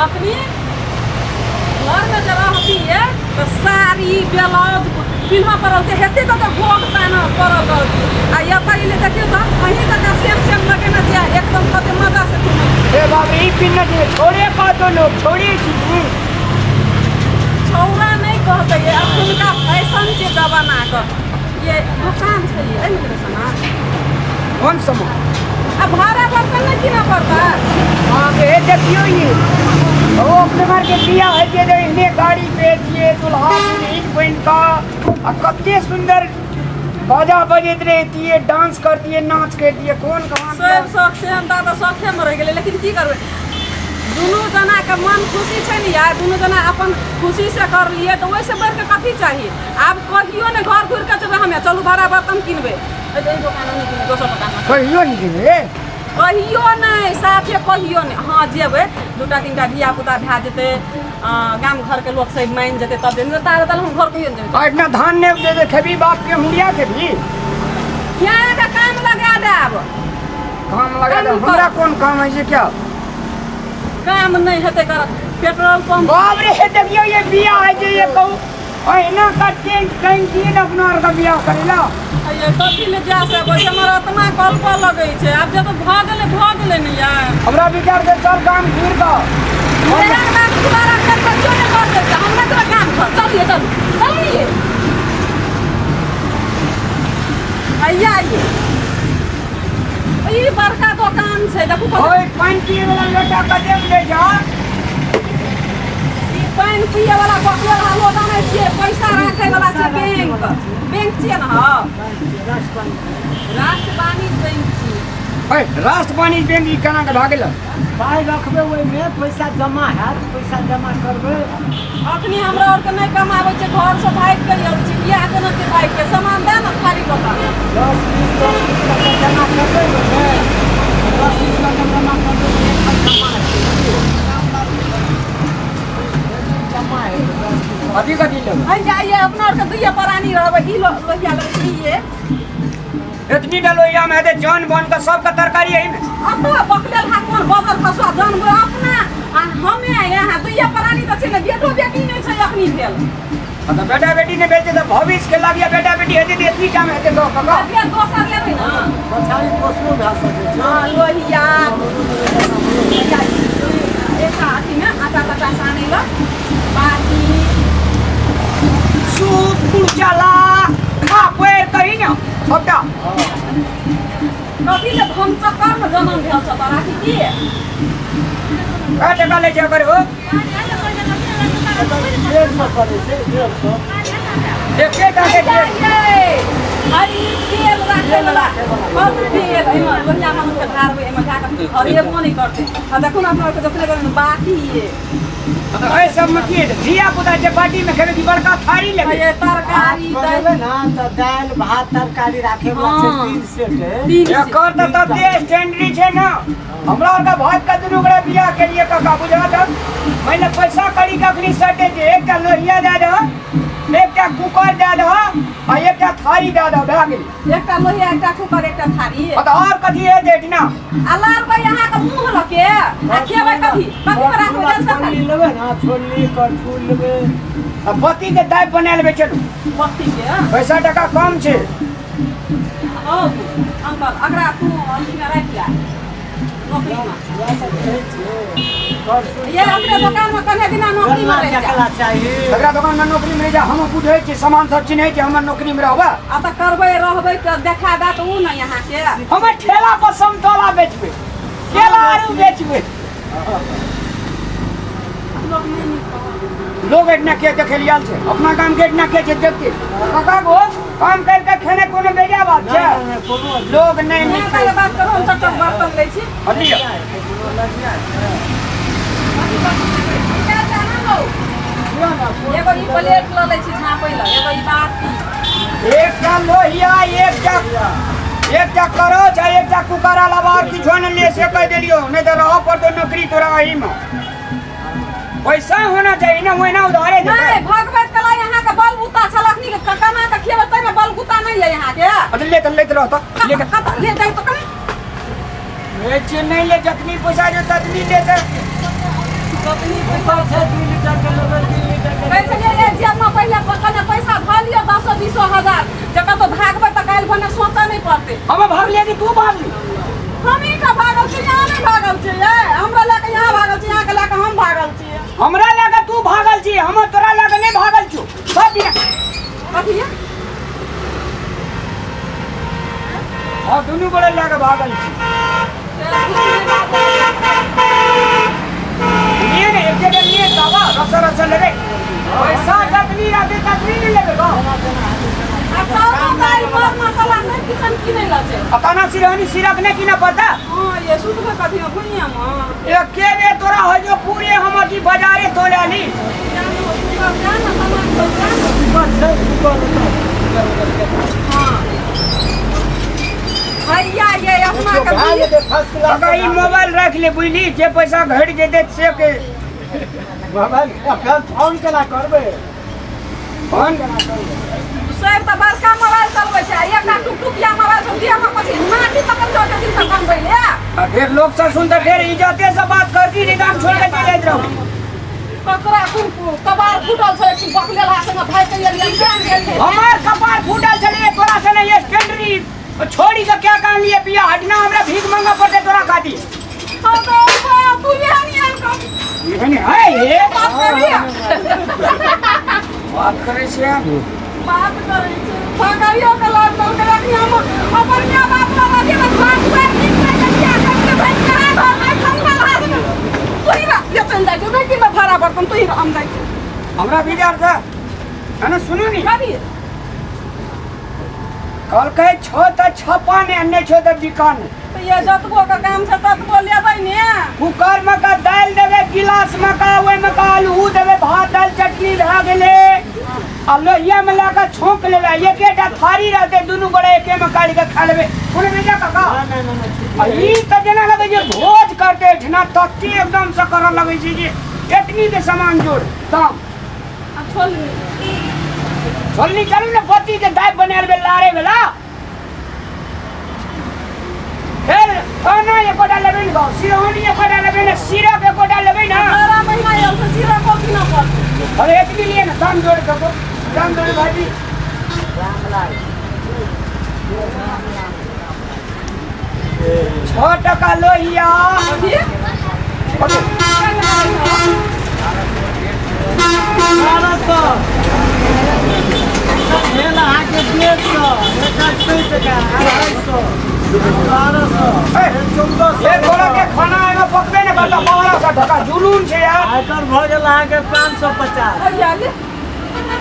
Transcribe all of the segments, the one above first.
अखनी घरमे जे रहतियै तऽ साड़ी ब्लाउज पिन्हऽ पड़ल तऽ हेतै तऽ गोग तानऽ पड़ल रहती आ एतऽ एलै देखियौ तऽ अहीं जकाँ सेम सेम लगेने छियै एकदम कते मजासँ घुमै छियै। ए बाप रे, ई पिन्ह छै छोड़े कहतो लोग छोड़े छी तू। छौड़ा नहि कहतै ये अखुनका फैशन छै जमानाके ये दोकान छै ये एहिमे लेबै सामान कोन सामान आ भाड़ा बर्तन नहि कीनऽ पड़तै हाँ हे देखियो ये ओ अपने घर के बियाह है जे एहने गाड़ी पे दिए दुल्हा दुल्हिन बन का आ कते सुंदर बाजा बजैत रहतिए डांस करतिए नाच करतिए कोन कहाँ सब शौक से हम तऽ शौखेमे रहि गेलै लेकिन की करबै दुनू जनाके मन खुशी छै ने यार दुनू जना अपन खुशीसँ करलियै तऽ ओहिसँ बढ़िकऽ कथी चाही आब कहियो ने घर घुरि कऽ जेबै हमे चलू भाड़ा बर्तन किनबै एहि दोकानमे नहि किनबै दोसर दोकानमे कहियो नहि किनबै कहियो नहि साफे कहियो नहि हँ जेबै दूटा तीनटा धिया पुता भए जेतै गाम घरके लोक सब मानि जेतै तब जेबै तारे तारे हम घर कहियो नहि जेबै आ इतना धान नहि उपजेतै खेबी बाप के हुंडिया खेबी यहाँ के काम लगा देब काम लगा दे हमरा कोन काम है जे क्या काम नहि हेतै कर पेट्रोल पंप बाप रे हे देखियो ये बियाह है जे ये कहू अहिना का टेंट टांग दिए ने अपना आर का बियाह करेला ये कथी ले जा सकै छै हमर आत्मा कल्पऽ लगै छै आब जब भऽ गेलै भऽ गेलै ने यार हमरा विचार से चल गाम घुर कऽ एहन बात दोबारा फेर कहियो नहि करतै तऽ हम नहि तोरा गाम घर चलिए चलू चलिए हैया आइए ई बड़का दोकान छै देखू कते ओए पानि पिए वाला लोटा कते मिलै छै ई पानि पिए वाला बकलेल हालो जानै छियै पैसा राखै वाला छै बैंक बैंक छियै ने हँ राष्ट्र वाणिज्य बैंक छियै ओए राष्ट्र वाणिज्य बैंक ई केना के भए गेल पाइ रखबै ओहिमे पैसा जमा हैत पैसा जमा करबै अखनी हमरा आरके नहि कमाबै छै घरसँ भागि कऽ अबै छै बियाह केने छै भागि कऽ सामान दए ने खाली बता 10 20 10 20 टका जमा करबै ओहिमे 10 20 टका जमा करबै तऽ एक लाख जमा हेतै जमा हेतै 10 20 कथी कथी लेबै हम जाइए अपना आरके दुइये प्राणी रहबै ई लोहिया लेबै ई ये एतनी टा लोहिया में हेतै जन बन के सबके तरकारी एहिमे अपना बकलेल हा कोन बदल खसुआ जानबै अपना आ हमे यहाँ दुइये प्राणी तऽ छै ने बेटो बेटी नहि छै अखनी भेल हाँ तऽ बेटा बेटी नहि भेल छै तऽ भविष्य के लागिया बेटा बेटी हेतै तऽ एतनी टा में हेतै दऽ कऽ आ फेर दोसर लेबै ने पछाड़ी पोसलो भए सकै छै हँ लोहिया एकटा अथीमे आटा ताटा सानै लए बाटी सूप कुचला खा पैर कही ने सबटा कथी ले हम चक्करमे जनम भेल छ तोरा कि की कए टका लै छै ओकर हो 150 पड़ै छै 150 एकेटा के डेढ़ तेल राखै वाला बड़ तेल एहिमे लोहिया हम के ढारबै एहिमे ढा कऽ हरियेबो नहि करतै आ देखू ने अपना आरके जतने करबै बाटी ये एहि सबमे की हेतै धिया पुता छै बाटी मे खेबै कि बड़का थारी लेबै ये तरकारी बनेबै ने तऽ दालि भात तरकारी राखै वला छै हँ। तीन सेट है तीन सेट। एकर तऽ तते स्टैंडरी छै ने हमरा आरके भाग के दुनू गोरा बियाह केलिए काका बुझा दब पहिले पैसा कड़ी के अखनी सटे छै एकटा लोहिया दए दह एकटा कुकर दए दह आ एकटा थारी दए दह भए गेलै एकटा लोहिया एकटा कुकर एकटा थारी आ तऽ आओर कथी हेतै एहिठिना आ लारबै अहाँके मुँह लके आ खेबै कथी कथी पर राखबै जान छोलनी तरकारी लेबै ने छोलनी करछुल लेबै आ बत्ती के दाबि बना लेबै चलू बत्ती के पैसा टका कम छै औ अंकल अकरा तू अथीमे राखि ले नौकरीमे इएह सब कहै छियै करछुल ये अपने दोकानमे कन्हे दिना नौकरीमे गन्ना रहि जा चकला चाही एकरा दोकान में नौकरी मिल जा हम बुझै छी सामान सब चिन्है छी हमर नौकरी में रहबै आ तऽ करबै रहबै तऽ देखा देत उ ने अहाँके हमर ठेला पर समतोला बेचबै केला आरू बेचबै लोक नहि नीक कहत। लोग एहिठिना के देखै लेल आयल छै अपना गाम के एहिठिना के छै देखते काका गो काम कर के खेने कोनो बेजा बात छै नहि, नहि, कोनो लोग नहि नहि नीक ताले बात करू हम सबटा बर्तन लै छी लिअ एगो ई प्लेट लऽ लै छी झाँपै लए एगो ई बाटी एकटा लोहिया एकटा एकटा करच आ एकटा कुकर अलावा आओर किछो नहि ले से कहि देलियौ नहि तऽ रहऽ पड़तौ नौकरी तोरा एहिमे पैसा होना चाही ने ओहिना उधारे नहि देतै भगवत कला अहाँके बल बुता छल अखनी के कमा के खियेबै ताहिमे बल बुता नहि यऽ अहाँके अच्छा ले तऽ लैत रह तऽ ले कतऽ ले जाउ तऽ कनि ए, नहि ले जतनी पैसा जो ततनी ले तऽ कतनी पैसा ऊपर छै 2 लीटर के लेबै 3 लीटर के कहै छलियै रे जेबमे पहिले कने पैसा धऽ लिअ दसो बीसो हजार जे कतौ भागबै तऽ काल्हि भने सोचऽ नहि पड़तै। हम भागलियै कि तू भागली? हम ई का भागल छी, यहाँ नहि भागल छी यै। हमरा लए कऽ यहाँ भागल छी, यहाँके लए कऽ हम भागल छियै। हमरा लए कऽ तू भागल छी, हम तोरा लए कऽ नहि भागल छियौ। सब दिना कथी यै? हँ, दुनू गोरे लए कऽ भागल छी। लिए ने एके बेर लिए बाबा, रसा रसा लेबै। पैसा जतनी रहतै ततनी ने लेबै गाँव। आ चाउरो दालि मर मसाला सब किछु किनै लए छै। आ तना सिरहनी सिरक नहि कीनऽ पड़ता? हँ ये, सुतबै कथी मे भुइयाँ मे? एके बेर तोरा होइ जो पूरे हम अथी बाजारे तोला ली। जा ने सामान सब जा ने। ऊपर छै ऊपर ऊपर। हँ भैया ये अपना देखियौ, के भए जेतै फर्स्ट क्लास। काका, ई मोबाइल राखि ले बुझली, जे पैसा घटि जेतै से के। मोबाइल एखन फोन केना करबै? फोन केना करबै? सर तऽ बड़का मोबाइल चलबै छै आ एकटा टुकटुकिया मोबाइल सब देह मे कथी माटी पकड़ कऽ के दिन सब बनबै ले। आ फेर लोक सब सुनते, फेर इज्जते से बात करती नहीं, दाम छोड़ के चलि जाइत रहू। ककरा कोन कपार फूटल छै कि बकलेला संगे भागि के एलियै केहन गेलियै? हमार कपार फूटल छलै तोरा से नहीं स्टैंडरी छोड़ी के क्या काम लिए पिया हटना, हमरा भीख मांगा पड़ते तोरा खातिर। हम तो तू एहन एहन कम एहन है हे बात करिया। बात करै छियै। बात करै छै पकड़ियो के लड़ लड़ के अखनी हम अपन माय बाप लग अभी हम घर दुआर नीक नहि के बियाह करके भागि के आ घर नहि खंडल हाथ में। तू ही रह, ये चलि जाइ छौ नहि कि भाड़ा बर्तन, तू ही रह, हम जाइ छी। हमरा विचार से है ना, सुनू नी। कथी? कहलकै छो तऽ छपा ने, नहि छो तऽ बिका ने। तऽ ये जतबो के काम छै ततबो लेबै ने। कुकर में का दालि देबै, गिलास में का ओहिमे का आलू देबै, भात दालि चटनी भए गेलै। आ लोहिया में लए कऽ छौंक लेबै, एकेटा थारी रहतै, दुनू गोरे एके में काटि कऽ खा लेबै। कोनो बेटा काका नहि नहि नहि, ठीक। आ ई तऽ जेना लगै छै भोज करतै एहिठिना तते एकदम से करऽ लगै छै जे एतनी के सामान जोड़ दाम। आ छोलनी? छोलनी चलू ने, बत्ती के दाबि बना लेबै लारे वाला। फेर खाना एकोटा लेबै ने गाँव, सिरहानी एकोटा लेबै ने, सिरक एकोटा लेबै ने। 12 महीना आयल छै, सिरको कीनऽ पड़तै। अरे एतनी लिए ने, दाम जोड़ कऽ दाम जोड़ भाईजी। 6 टका लोहिया। कथी? कथी? 1200 भेल अहाँके, 150, एकर 100 टका, 250, 1200, ए, 1400। एक गोरा के खाना एहिमे पकबे ने करता, 1200 टका जुलूम छै यार। एकर भऽ गेल अहाँके 550। भैया ले।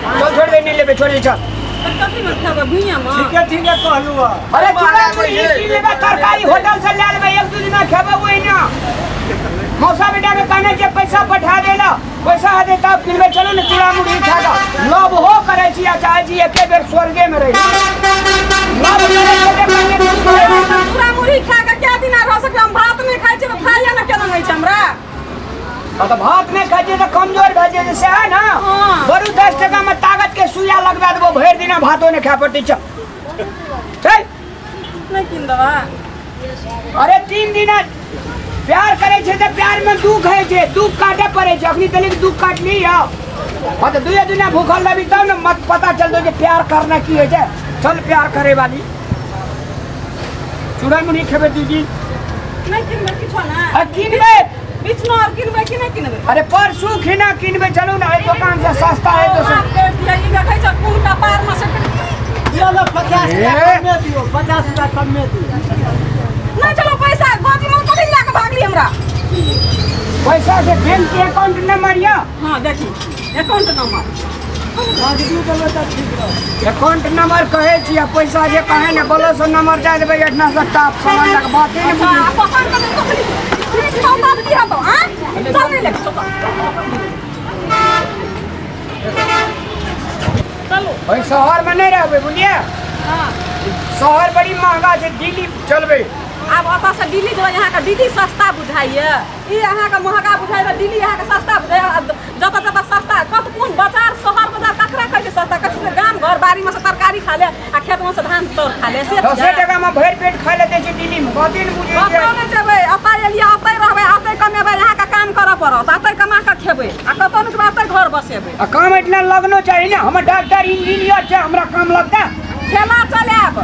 चल छोड़ दे, नहीं लेबे, छोड़ दे, चल। तऽ कथी मे खेबै भुइयाँ मे? ठीके ठीके कहलहुँ हँ। अरे चूड़ा मुरही की लेबे, तरकारी होटल से ले लेबे, एक दू दिना खेबे ओहिना। मौसा बेटा के कहने जे पैसा पठा देला, पैसा हेतै तब किनबै। चलू ने चूड़ा मुरही खा कऽ। लव हो करै छी आ चाहै छी एके बेर स्वर्गे मे रही। लव करै छियै तऽ पहिने दूध लेबै। चूड़ा मुरही खा कऽ कए दिना रह सकबै? हम भात नहि खाइ छियै तऽ खाइए ने केना होइ छै हमरा। हँ तऽ भात नहि खाइ छियै तऽ कमजोर भए जेतै सएह ने? हँ। बरू 10 टका मे ताकत के सुइया लगबा देबो, भरि दिना भातो नहि खाय पड़तै। चल चल। नहि कीन देबै? अरे 3 दिना प्यार करै छै तऽ प्यार में दुख होइ छै, दुख काटे पड़ै छै। अखनी तनिक दुख काटली यौ। हँ तऽ दुए दिना भूखल रहबी तब ने मत पता चलतौ जे प्यार करना की होइ छै। चल प्यार करे वाली चूड़ा मुरही खेबै दीदी। नहि किनबै किछो ने? आ किनबै। बिचनो आर किनबै कि नहि किनबै? अरे परसू खिना किनबै। चलू ने, एहि दोकान से सस्ता है तो। माफ कर दिया, ई देखै छ कोन कपार मे से। दियौ ने, 50 रुपया ए। कमे दियौ, 50 रुपया कमे दियौ। नहि चलो पैसा गोदी में कथी लए कऽ भागली हमरा? पैसा से बैंक के अकाउंट नंबर यऽ? हँ देखी अकाउंट नंबर। नगदी देबै तऽ ठीक रहत। अकाउंट नंबर कहै छी आ पैसा जे कहै ने बोलो से नंबर दए देबै एहिठिना से टाप सामान लग बाते ने अच्छा बुझी। आ पकड़ कऽ कथी चल तब की हेतौ? आँ चल नहि ले चल चलू। ओहि शहर में नहीं रहबै बुझलियै? हँ। शहर बड़ी महंगा छै, दिल्ली चलबै। आब ओतऽसँ दिल्ली जेबै, अहाँके दिल्ली सस्ता बुझाइए, ई अहाँके महगा बुझाइए, दिल्ली अहाँके सस्ता बुझाइए। जतऽ जतऽ सस्ता कत कोन बाजार शहर बाजार ककरा कहै छै सस्ता? कहै छै गाम घर बाड़ीमे से तरकारी खा ले आ खेतमे से धान तोड़ खा ले से। 10 टका में भरि पेट खाय ले दै छै दिल्ली में, बाते ने बुझै छै। कतौ नहि जेबै, एतऽ एलियै एतै रहबै, एतै कमेबै, अहाँके काम करऽ पड़त, एतै कमा फसेबै। आ काम एतना लगनो चाही ने, हमर डॉक्टर इंजीनियर छै, हमरा काम लगता। ठेला चलायब,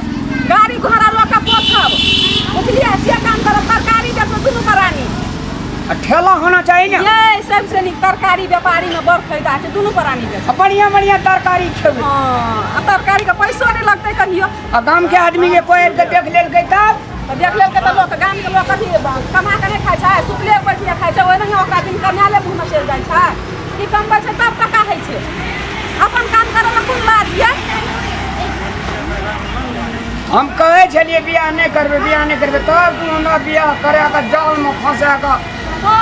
गाड़ी घोड़ा लऽ कऽ पोछब, बुझलियै? से काम करब, तरकारी बेचब दुनू प्राणी। आ ठेला होना चाही ने। ये सबसे नीक तरकारी व्यापारी में बड़ फायदा छै, दुनू प्राणी बेचब। आ बढ़िया बढ़िया तरकारी खेबै। हँ, आ तरकारी के पैसो नहि लगतै कहियो। आ गाम के आदमी के कोई आबि के देख लेलकै तब? तऽ देख लेलकै तऽ लोक, गाम के लोक कथी कमा कऽ नहि खाइ छै? सुतले बैठले खाइ छै, ओहिनाहिए ओकरा दिन कमाएले मुँहमे चलि जाइ छै। की कमबै छै तब टका होइ छै। अपन काम करैमे कोन लाज ये? हम कहै छलियै बियाह नहि करबै, बियाह नहि करबै, तब तू हमरा बियाह करा कऽ जालमे फंसा कऽ। ओ,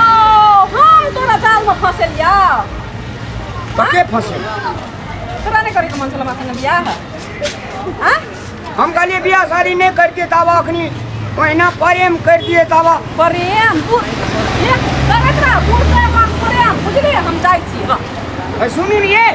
हम तोरा जालमे फंसेलियौ? तऽ के फंसे? तोरा नहि करैके मन छलौ हमरा संगे बियाह? आँय? हम कहलियै बियाह शादी नहि करितियै तब अखनी ओहिना प्रेम करितियै तब। प्रेम तू ये करैत रह बूढ़ मन प्रेम, बुझलियै? हम जाइ छी। हँ। सुनू ने ये।